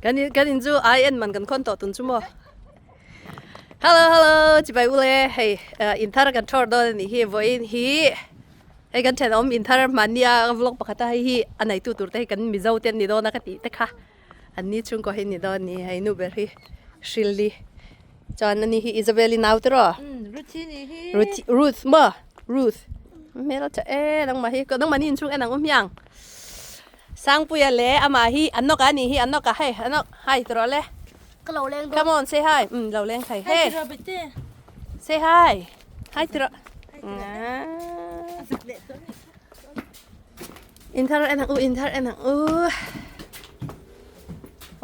Kan in kan in chu ai en man kan khawn tawh tun chu maw. Hello hello chibai ule hei in thar kan thawr dawn anih hi vawiin hi hei kan thenawm in thar hmania vlog pakhat a hei hi a neitu tur te hi kan mizo te an ni dawn a ka tih te kha an ni chhungkaw hi an ni dawn a ni hei nu ber hi Shirley chuan ani hi Isabel-i nau te rawh Ruth Ruth maw Ruth hmel a tha e nangmah hi nangmah ni inchhung en ang u hmiang. Sangpuia leh amah hi an nawk a ni hi an nawk a hei an nawk hi ti rawh le Ka lo leng dawn. Come on say hi um lo leng thei hey Hi ti rawh bete. Say hi hi ti rawh. A zak leh tawh ni. In thar en ang u in thar en ang u.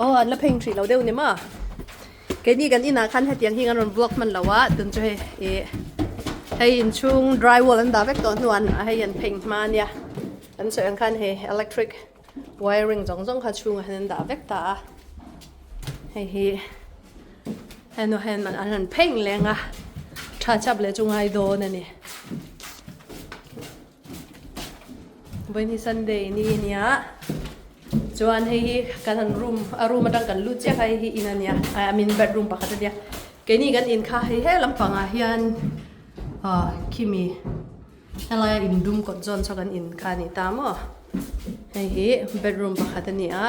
Oh an la pheng hrih lo deuh ni maw. Keini kan inah khan hetiang hi kan rawn vlog hman lo a tun chu hei ih hei inchhung dry wall an dah vek tawh hnuah hei an pheng hma ania. An sawi ang khan hei electric wiring zawng zawng kha chhungah hian an dah vek ta a hei hi henu hian an rawn pheng leng a tha chap leh chu ngai dawn a ni vawiin hi sunday ni a nia chuan hei hi kan han room a room atang kan lut chiah kha hei hi in a nia I mean bedroom pakhat a nia keini kan in kha hei he lampangah hian ah khimi. Helaia in dum kawt zawn saw kan in kha a ni ta maw? Hei hi bedroom pakhat a ni a.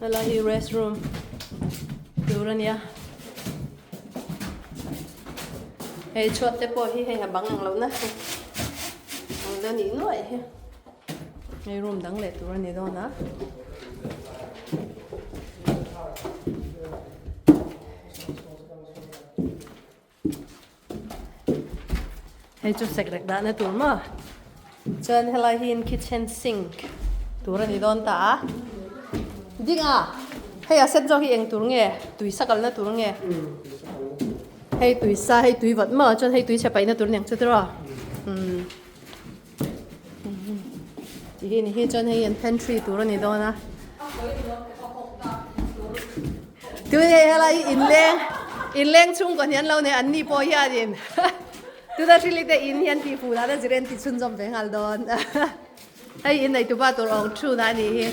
Helai hi restroom tur a nia. Hei chhuat te pawh hi hei a bang ang lohna ang deuh nih nuaih hi. Hei room dang leh tur a ni dawn a. Hei chu sekrek dahna tur maw? Chuan helai hi in kitchen sink tur a ni dawn ta a. Ding a! Hei a set zawk hi eng tur nge? Tui sa kalna tur nge? Hei tui sa, hei tui vat maw? Chuan hei tui chhe paihna tur aniang chu tiraw? Umm. Ti hi ni hi chuan hei an pantry tur a ni dawn a tui hei helai hi inleng inleng chhungkaw hnian lo nei an ni pawh hianin tuna hrili te in hian tih fuh dan a zir en ti chhunzawm ve nghal dawn hei in nei tupa tur awng thun a ni hi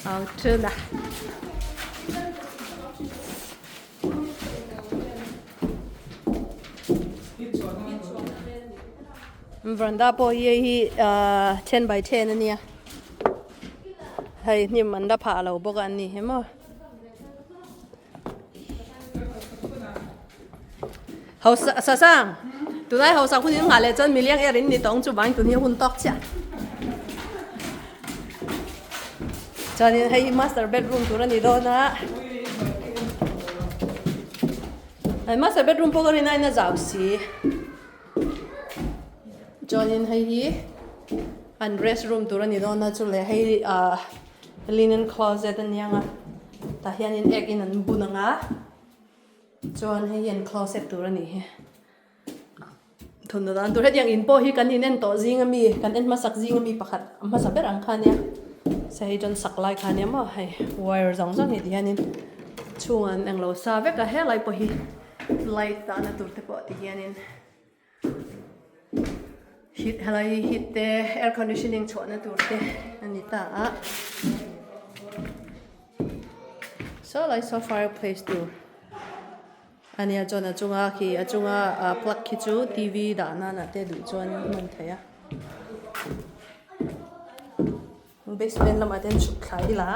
awng thun a. Veranda pawh hi hei hi ahh then by then a nia hei hnim an la phah lo bawk a an ni hi maw hausa sasang tunlai hausa hun in nghah leh chuan miliang er in ni tawng chu vang tun hi hun tawk chiah chuanin hei hi master bedroom tur a ni dawn a hei master bedroom pawh ka rin aiin a zau si chuanin hei hi an rest room tur a ni dawn a chu leh hei ah linen closet a nia nga tah hianin ek in an bun ang a chuan hei hi an closet tur a ni hi. Thawmhnaw dan tur hetiang in pawh hi kan in en tawh zing ami kan en hmasak zing ami pakhat a hmasa ber ang kha ania se hei chuan sak lai kha ania maw hei wire zawng zawng hi ti hianin chhungah an englo sa vek a helai pawh hi light dahna tur te pawh ti hianin heat helai hi heat te air conditioning chhuahna tur te a ni ta a saw lai saw fireplace tur. Ania chuan a chunga khi a chunga ah plug khi chu tv dah nan ah te duh chuan hman theih a basement lamah te an chhuk thla ila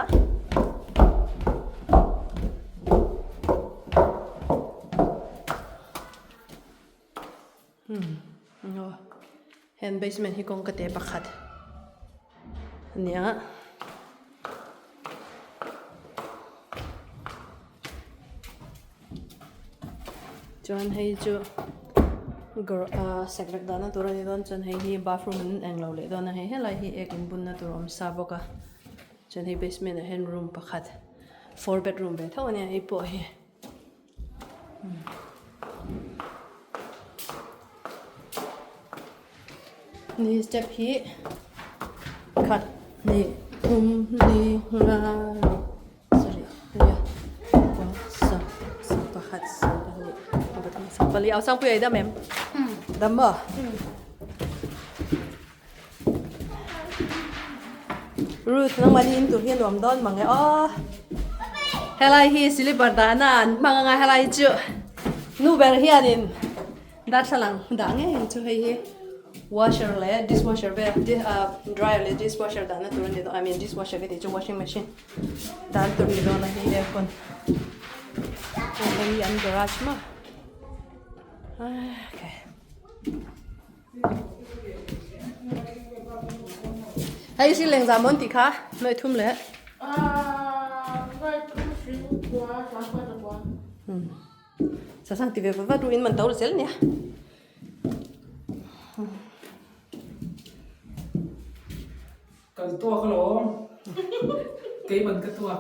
umm aw heng basement hi kawngka te pakhat a nia. Chuan hei chu gawr ah sekrek dahna tur a ni dawn chuan hei hi bathroom an englo leh dawn a hei helai hi ek inbunna tur a awm sa bawk a chuan hei basement ah hian room pakhat four bedroom ve tho a nia hei pawh hi. Ni step hi khat hnih thum li nga sarih ria pakua sawm sawm pakhat sawm pahnih sawm pathum sawm pali au sangpui a i dam em dam maw. Ruth nangmahni in tur hi a nuam dawn mang e aw. Helai hi silipar dahna an hmang anga helai chu nu ber hianin darthlalang dah ngei ang chu hei hi washer leh dishwasher vel dryer leh dishwasher dahna tur a ni dawn I mean dishwasher ka tih chu washing machine dan tur a ni dawn a hei aircon hei hi an garage maw okay. Hei si leng zam on tih kha noi thum le. Sasang ti ve va ru in man to zel nia. Kan tuak alawm. Keiman ka tuak.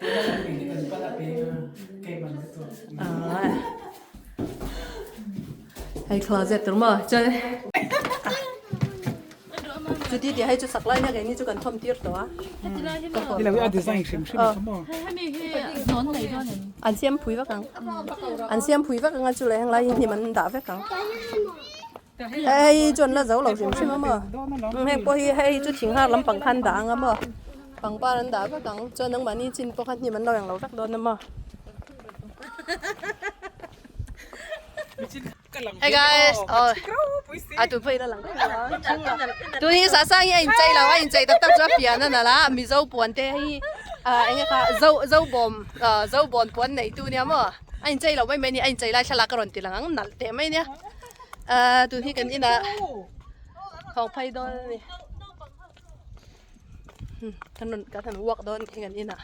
Tuna kan pi hi kan pan a peng a, keiman ka tuak. Hei closet tur maw chuan chuti tih hei chu sak lai na keini chu kan thawm tir tawh a. Ni lo hi a design hrim hrim a kha maw. An siam phui vek ang. An siam phui vek ang a chu leh heng lai hi hnim an dah vek ang. Hei chuan la zo lo hrim hrim a maw heng pawh hi hei chu thing har lampang khan dah ang a maw pangpar an dah vek ang chuan nangmahni chin pawh kha hnim an lo englo vek dawn a maw. Hey guys oh a tu phei la lang tu hi sa sang hi a inchei lo a inchei tak tak chu a pian a nalh a mizo puan te hi ah eng nge kha zo zo bawm ah zo bawn puan nei tu nia maw a inchei lo mai mai a ni a inchei lai thlalak a rawn ti lang ang nalh teh mai nia. Ahh tun hi kan inah thawk phei dawn a ni kan rawn kan han walk dawn hi kan inah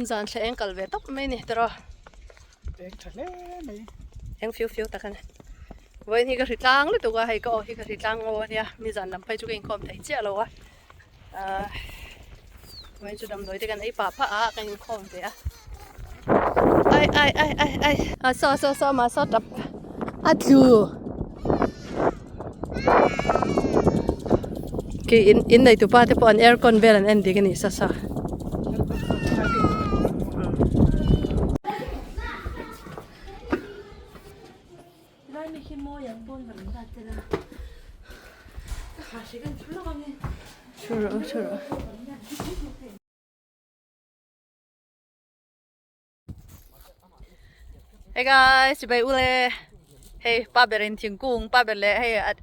zan thla eng kal ve tawp mai a ni tiraw eng tha hle mai eng fiu fiu tak a ni vawiin hi ka hri tlang lutuk a hei ka aw hi ka hri tlang aw a nia mi zan lam phei chu ka inkhawm thei chiah lo a ahh vawiin chu damdawi te kan ei pah pah a ka inkhawm ve a ai ai ai ai ai a saw saw saw mah saw tap a tlu khi in in nei tupa te pawh an aircon vel an en dik a nih sa sa. Hey guys, chibai ule. Hei pa ber in thingkung pa ber leh hei a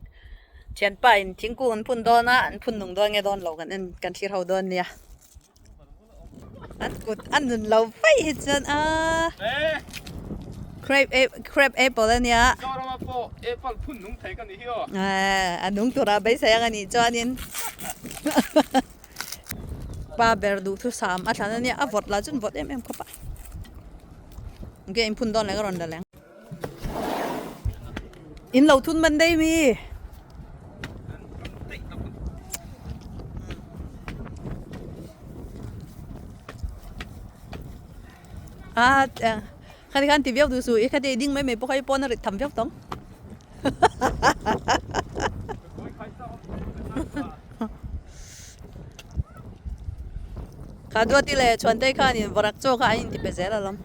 thianpa in thingkung an phun dawn a an phun nung dawn nge dawn lo kan en kan thlir ho dawn nia. An kut a nun lo vaih hi chuan a crab crab apple a nia. Mizoram ah pawh apple phun nung thei ka ni hi aw. A nung tura beisei ang a nih chuanin pa ber duhthusam a thlan a nia a vawt lah chuan vawt em em khawp a. Nge in phun dawn leh ka rawn la leng. In lo thun man daih mi. A khati khan ti viau duh suh i khati ding mai mai pawh kha i pawn a rit tham viau tawng. Kha duati leh Chhuantei khanin varak chaw kha an inti pe zel alawm.